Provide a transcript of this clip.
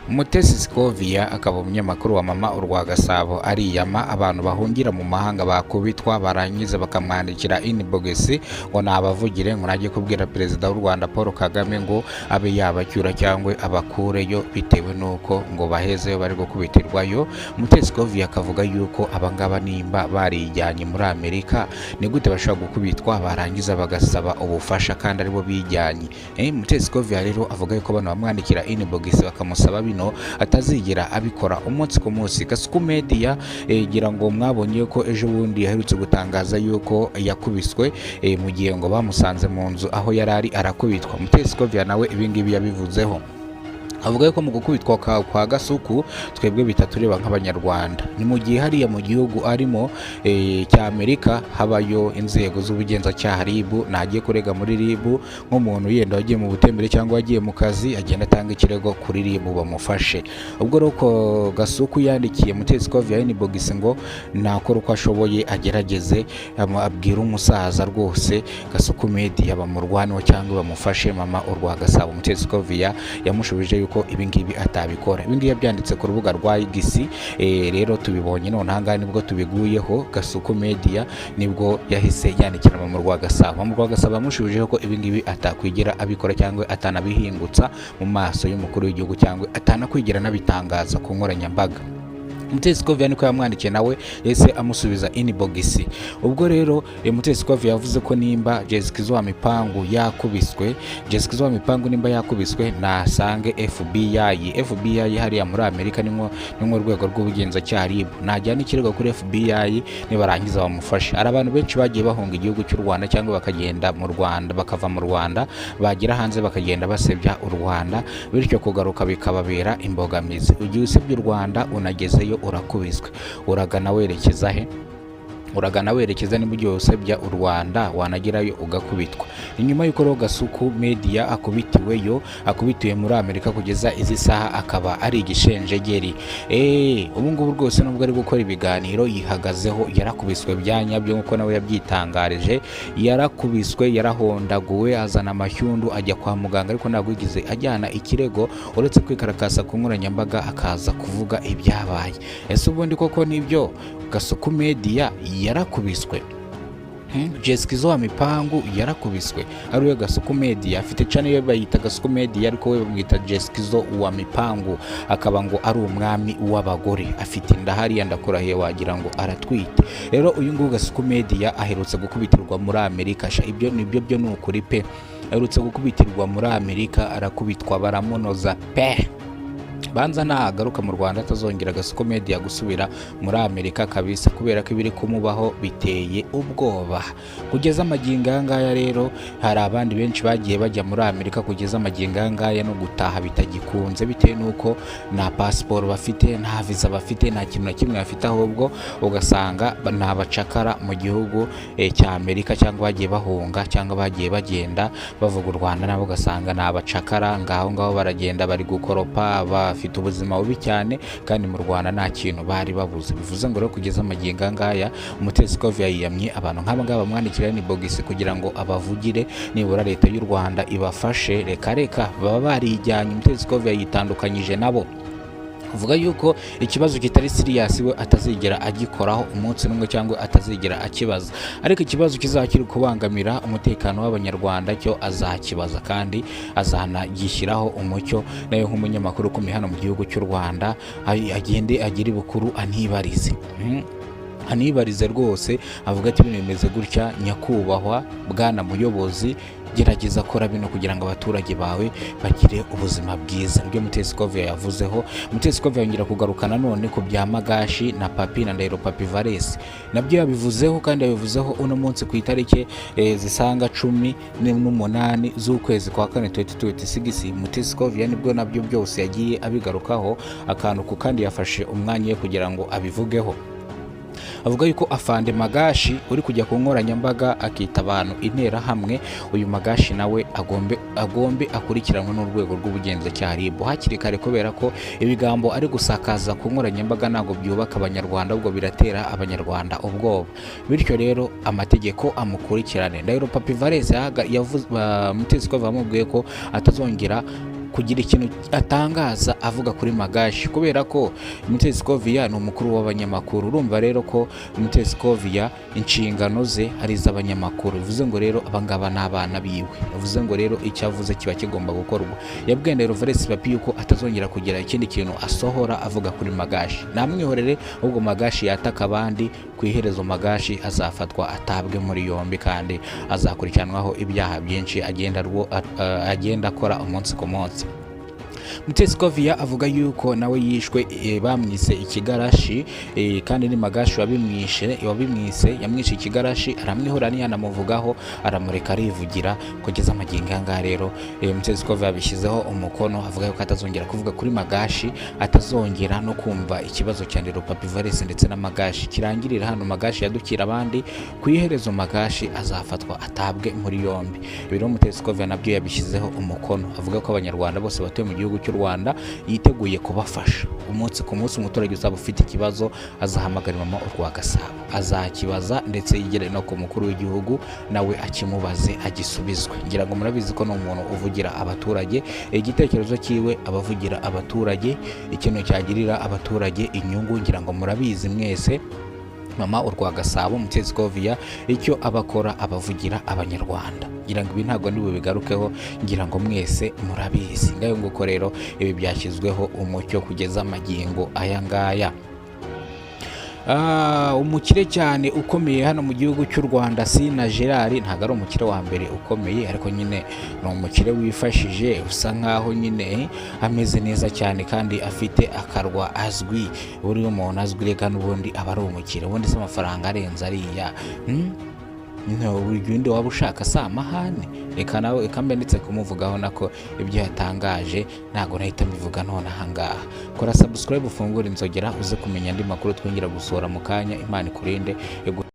Mutesi Scovia akaba umunyamakuru wa Mama Urwagasabo ariyama abantu bahungira mu mahanga bakubitwa, barangiza bakamwandikira inbox ngo nabavugire, ngo najye kubwira Perezida w'u Rwanda Paul Kagame ngo abe yabacyura cyangwa abakureyo, bitewe n'uko ngo bahezeyo bari gukubitirwayo. Mutesi Scovia akavuga yuko abangaba nimba barijyanye muri Amerika, ni gute bashobora gukubitwa barangiza bagasaba ubufasha kandi aribo bijyanye? Mutesi Scovia rero avuga yuko bano bamwandikira inbox bakamusaba bino atazigera abikora umunsi ku munsi. Kasuku Media, gira ngo mwabonye ko ejo bundi yaherutse gutangaza yuko yakubiswe, mu gihe ngo bamusanze mu nzu aho yari ari arakubitwa. Mutesi Scovia nawe ibingibi yabivuzeho, avuga ko mu gukubitwa kwa Gasuku twebwe bitatureba nk'Abanyarwanda. Ni mu gihe hariya mu gihugu arimo cya Amerika habayo inzego z'ubugenzacyaha, RIB. Nagiye kurega muri RIB nk'umuntu yenda wagiye mu butembere cyangwa wagiye mu kazi, agenda atanga ikirego kuri RIB bamufashe. Ubwo rero ko Gasuku yandikiye Mutesi Scovia inbox ngo nakora uko ashoboye agerageze abwire umusaza rwose Gasuku Media bamurwaneho cyangwa bamufashe Mama Urwagasabo, Mutesi Scovia yamushubije yuko ibingibi atabikora. Ibingibi yabyanditse ku rubuga rwa X. Rero tubibonye none ahangaha nibwo tubiguyeho. Gasuku Media nibwo yahise yandikira Mama Urwagasabo. Mama Urwagasabo yamushubije ko ibingibi atakwigira abikora cyangwa atanabihingutsa mu maso y'umukuru w'igihugu cyangwa atanakwigira anabitangaza ku nkoranyambaga. Mutesi Scovia niko yamwandikiye, nawe yahise amusubiza inbox. Ubwo rero Mutesi Scovia yavuze ko nimba Jessica wa Mipangu yakubiswe, Jessica wa Mipangu nimba yakubiswe, nasange FBI. FBI hariya muri Amerika nimwo rwego rw'ubugenzacyaha, RIB. Najyana ikirego kuri FBI, nibarangiza bamufashe. Hari abantu benshi bagiye bahunga igihugu cy'u Rwanda cyangwa bakagenda mu Rwanda, bakava mu Rwanda, bagera hanze bakagenda basebya u Rwanda, bityo kugaruka bikababera imbogamizi. Ugiye usebya u Rwanda, unagezeyo urakubiswe, uragana werekeza he? Uragana werekeza niba ugiye usebya u Rwanda, wanagerayo ugakubitwa. Inyuma y'uko rero Gasuku Media akubitiweyo, akubitiwe muri Amerika, kugeza izi saha akaba ari igishenjegeri. Ubu ngubu rwose nubwo ari gukora ibiganiro yihagazeho, yarakubiswe bya nyabyo nk'uko nawe yabyitangarije. Yarakubiswe, yarahondaguwe, azana amashyundu, ajya kwa muganga, ariko ntabwo yigeze ajyana ikirego uretse kwikarakasa ku nkoranyambaga akaza kuvuga ibyabaye. Ese ubundi koko nibyo, Gasuku Media yarakubiswe? Jessica wa Mipangu yarakubiswe? Ari we Gasuku Media, afite channel ye bayita Gasuku Media, ariko we bamwita Jessica wa Mipangu, akaba ngo ari umwami w'abagore, afite inda hariya ndakurahiye wagira ngo aratwite. Rero uyu nguyu Gasuku Media aherutse gukubitirwa muri Amerika. Sha, ibyo nibyo byo ni ukuri pe, aherutse gukubitirwa muri Amerika, arakubitwa baramunoza pe. Banza nagaruka mu Rwanda atazongera Gasuku Media gusubira muri Amerika kabisa, kubera ko ibiri kumubaho biteye ubwoba kugeza amagingo aya ngaya. Rero hari abandi benshi bagiye bajya muri Amerika, kugeza amagingo aya ngaya no gutaha bitagikunze, bitewe n'uko nta pasiporo bafite, nta visa bafite, nta kintu na kimwe bafite, ahubwo ugasanga ni abacakara mu gihugu cya Amerika, cyangwa bagiye bahunga cyangwa bagiye bagenda bavuga u Rwanda, nabo ugasanga ni abacakara ngaho ngaho, baragenda bari gukoropa, bafite ubuzima bubi cyane, kandi mu Rwanda nta kintu bari babuze. Bivuze ngo rero kugeza amagingo aya ngaya Mutesi Scovia yiyamye abantu nk'aba ngaba bamwandikira inbox kugira ngo abavugire, nibura leta y'u Rwanda ibafashe. Reka reka, baba barijyanye. Mutesi Scovia yitandukanyije nabo, avuga yuko ikibazo kitari serious we atazigera agikoraho umunsi n'umwe cyangwa atazigera akibaza, ariko ikibazo kizaba kiri kubangamira umutekano w'Abanyarwanda cyo azakibaza kandi azanagishyiraho umucyo. Nawe nk'umunyamakuru ukomeye hano mu gihugu cy'u Rwanda, agende agire ibukuru, anibarize. Anibarize rwose, avuga ati bino bimeze gutya, nyakubahwa bwana muyobozi, gerageza kora bino kugira ngo abaturage bawe bagire ubuzima bwiza. Nibyo Mutesi Scovia yavuzeho. Mutesi Scovia yongera kugaruka nanone ku bya Magashi na Papi na Ndahiro Papi Valesi, nabyo yabivuzeho, kandi yabivuzeho uno munsi ku itariki zisaga 18 z'ukwezi kwa kane 2026. Mutesi Scovia nibwo nabyo byose yagiye abigarukaho akantu ku kandi, yafashe umwanya we kugira ngo abivugeho. Avuga yuko afande Magashi uri kujya ku nkoranyambaga akita abantu interahamwe, uyu Magashi nawe agombe akurikiranwe n'urwego rw'ubugenzacyaha, RIB, hakiri kare, kubera ko ibigambo ari gusakaza ku nkoranyambaga ntabwo byubaka Abanyarwanda, ahubwo biratera Abanyarwanda ubwoba. Bityo rero amategeko amukurikirane. Ndahiro Papi Valesi yavuze, Mutesi Scovia yamubwiye ko atazongera kugira ikintu atangaza avuga kuri Magashi, kubera ko Mutesi Scovia ni umukuru w'abanyamakuru. Urumva rero ko Mutesi Scovia inshingano ze ari iz'abanyamakuru, bivuze ngo rero abangaba ni abana biwe, bivuze ngo rero icyo avuze kiba kigomba gukorwa. Yabwiye Ndahiro Valens Papi yuko atazongera kugira ikindi kintu asohora avuga kuri Magashi, namwihorere ahubwo Magashi yataka abandi. Ku iherezo Magashi azafatwa atabwe muri yombi kandi azakurikiranwaho ibyaha byinshi agenda akora umunsi ku munsi. Mutesi Scovia avuga yuko nawe yishwe, bamwise ikigarashi, kandi ni Magashi wabimwishe, wabimwise, yamwishe ikigarashi, aramwihora ntiyanamuvugaho, aramureka arivugira kugeza amagingo aya ngaya. Rero Mutesi Scovia yabishyizeho umukono, avuga yuko atazongera kuvuga kuri Magashi, atazongera no kumva ikibazo cya Ndahiro Papi Valens ndetse na Magashi kirangirira hano. Magashi yadukira abandi, ku iherezo Magashi azafatwa atabwe muri yombi. Ibi rero Mutesi Scovia nabyo yabishyizeho umukono, avuga ko Abanyarwanda bose batuye mu gihugu cy'u Rwanda yiteguye kubafasha umunsi ku munsi. Umuturage uzaba ufite ikibazo azahamagara Mama Urwagasabo, azakibaza ndetse yigere no ku mukuru w'igihugu nawe akimubaze agisubizwe. Ngira ngo murabizi ko ni umuntu uvugira abaturage, igitekerezo cyiwe abavugira abaturage, ikintu cyagirira abaturage inyungu. Ngira ngo murabizi mwese, Mama Urwagasabo Mutesi Scovia icyo abakora abavugira Abanyarwanda. Ngira ngo ibi ntabwo ndi bubigarukeho, ngira ngo mwese murabizi. Ngayo nguko rero ibi byashyizweho umucyo kugeza amagingo aya ngaya. Umukire cyane ukomeye hano mu gihugu cy'u Rwanda, Sina Gerard, ntabwo ari umukire wa mbere ukomeye, ariko nyine ni umukire wifashije, usa nkaho nyine ameze neza cyane kandi afite akarwa azwi. Buriya umuntu azwi reka n'ubundi aba ari umukire. Ubundi se amafaranga arenze ariya, No, buri undi waba ushaka si amahane. Reka nawe reka mbe ndetse kumuvugaho, nako ibyo yatangaje ntabwo nahita mbivuga none ahangaha. Kora subscribe, ufungure inzogera, uze kumenya andi makuru twongera gusohora mu kanya. Imana ikurinde.